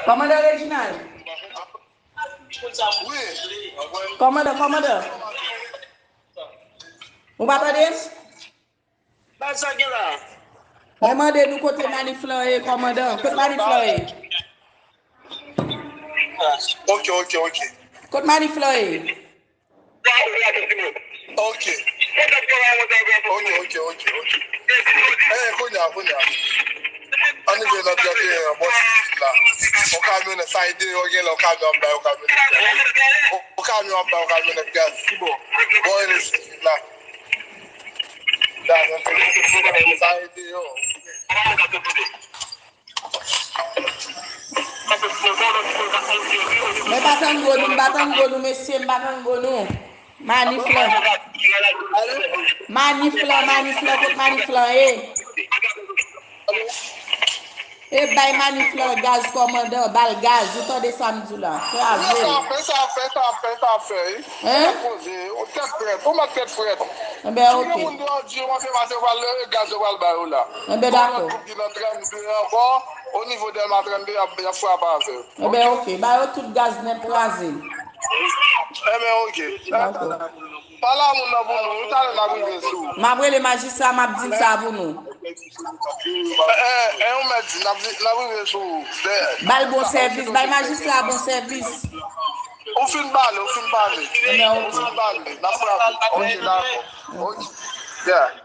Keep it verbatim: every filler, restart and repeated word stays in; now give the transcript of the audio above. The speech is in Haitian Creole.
Kòmandan Reginald. Wi. Kòmandan, kòmandan. Ou pa tande m? Ba sa gen la. Mwen mande nou kote manif lan ye, kòmandan. Kote manif lan ye? Ok, ok, ok. Kote manif lan ye? Ok. Ok, ok, ok, ok. Eh, kounye a, kounye a. Ann rive nan trannde en an, bò sou la. On kamyonèt, sa e deyò, gen lè on kamyon ap bay on kamyonèt gaz. On, on kamyon ap bay on kamyonèt gaz. Bò, bò, en la. Da, nan trannde, sa e deyò. Mwen pa tann gwo nou, m pa tann gwo nou, mesye, m pa tann gwo nou. Manif lan. Manif lan, manif lan, kot manif lan ye? E bay manif lan gaz, kòmandan, ba l gaz, ou tande sa m di w la. Kraze l. Fè sa, fè sa, fè sa, fè sa, fè. Hein? Tèt poze, tèt frèt, ou mèt tèt frèt. Enben, ok. Moun deyò di yo, mwen fè pase, yo pral leve gaz, yo pral ba yo la. Enben, dakò. Lòt gwoup ki nan trannde ankò, o nivo Dèlma trannde, y ap, y ap frape avè yo. Enben, ok. Ba yo tout gaz nèt, kraze l. Enben, ok. Dakò. Pale a moun nan pou nou, wi, talè n ap rive sou ou. M ap rele majistra, m ap di l sa pou nou. Eh, eh, eh, ou mèt di, n ap di, n ap rive sou ou. Ba l bon sèvis, bay majistra bon sèvis. Ou fin pale, ou fin pale. Enben, ok. Ou fin pale, n ap frape. Ok, dakò. Ok. Yeah.